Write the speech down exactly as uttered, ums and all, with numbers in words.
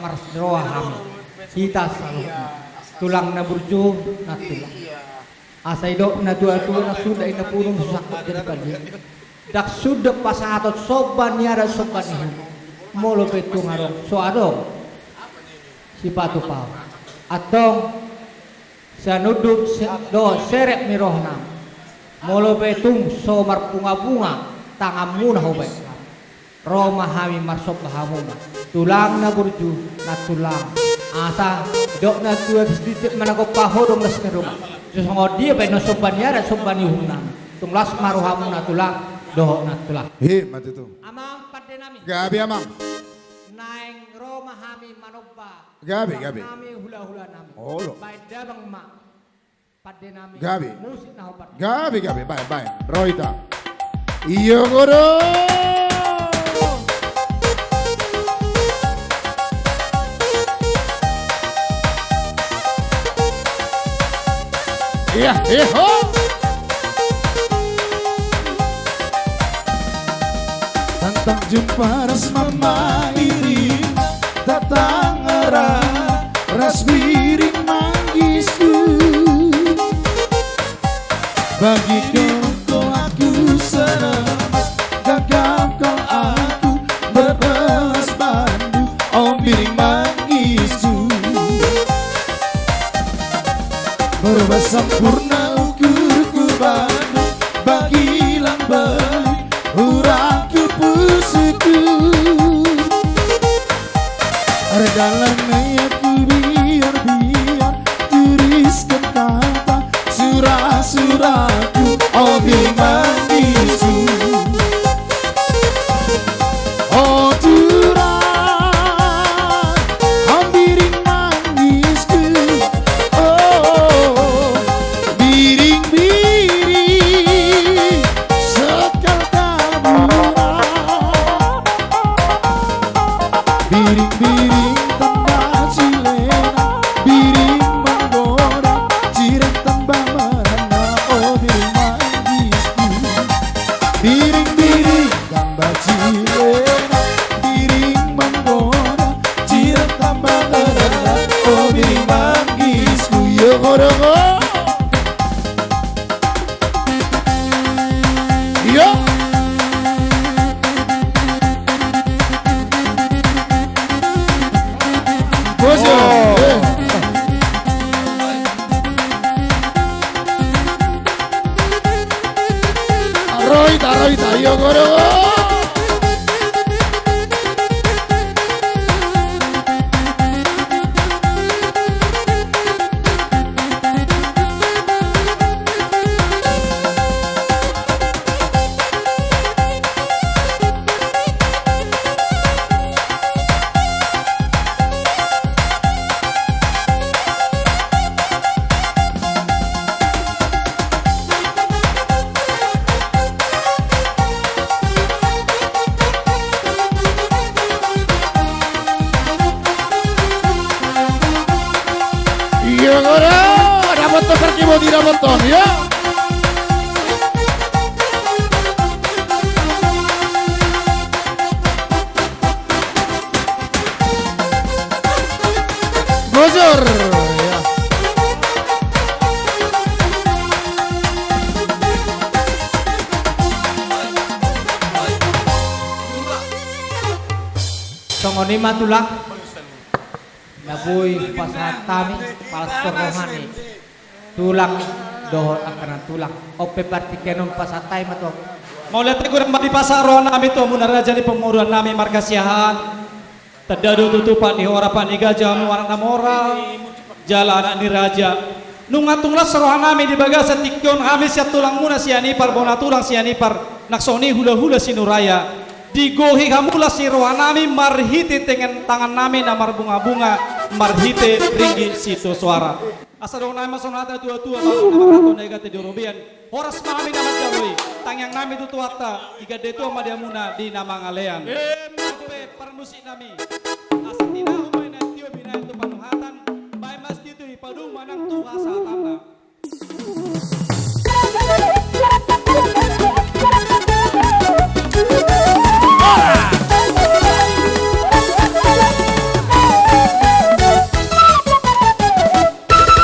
Ars roha hami, hita saluhutna, tulang na burju, nantulang. Asa didok na tua-tua, ndang suda inna punung, so sangkot jadi palian. Ndang suda pasahaton somba ni adat somba ni uhum, molo pe tung adong, so adong sipatupaon. Antong, sianunduk se-, dohot serep ni rohanami, molo pe tung so marbunga-bunga tanganmuna hubaen hami, ro ma hami marsomba hamuna, tulang na burju, nantulang. Asa didok na tua, sititi ma na gompa, hodong las ni ruma. So songon dia pe annon somba ni adat somba ni uhumnami, tung las ma rohamuna tulang dohot nantulang. Ima tutu. Amang pandenami. Gabe, amang. Naeng ro ma hami manomba. Gabe, gabe. Nami hula-hulanami. Olo. Baen damang ma pandenami. Gabe. Musik na hombar. Gabe, gabe. Baen, baen. Ro hita. Ia, godang. Ia, ia, ho. Tantang jumpa ras mama iring, tantang ra ras biring mangisku. Bagi kau, kau aku senang, genggam kau aku berbelas bandu, o biring mangisku. Berbasampurna ukurku bandu, bagilang beli hurangku pusuku. Ardalana ia ku biar-biar, turiskan kata sura-suraku, o biring mangisku. O tulang, o biring mangisku. O biring-biring, sekal taburan. Biring-biring tamba cilena, biring manggoda, cireng tamba merana, o biring mangisku. Biring-biring tamba cilena, biring manggoda, cireng tamba merana, o biring mangisku. Ia, godang. Ia. Bojor. Oh. Eh. Ro hita, ro hita, ia, godang. Ia, godang, dapothon parkiboti, dapothon, ia. Bojor. Ia. Songon i ma tulang. Na boi pasahat hami, palas roha ni tulang dohot angka nantulang. On pe partingkian on pasahat hami ma tu. Mauliate godang ma dipasahat rohanami tu hamuna raja ni pamoruonnami marga Siahaan. Tanda do tutu, pat ni hora pat ni gaja hamu anak na mora jala anak ni raja. Nunga tung las rohanami di bagasan tingki on, hami sian tulangmuna Sianipar, bona tulang Sianipar, nang songon i hulahula Sinuraja. Digohi hamu las ni rohanami marhite tengen tangannami na marbungabunga, marhite ringgit sitio soara. Asa dohonon nami ma songon hata ni natuatua, baru na marhato na i gati di robean. Horas ma hami na manjalo i, tangiangnami tu Tuhanta, digandai Tuhan ma di hamuna di na mangalean. Emma tutu. Parmusiknami.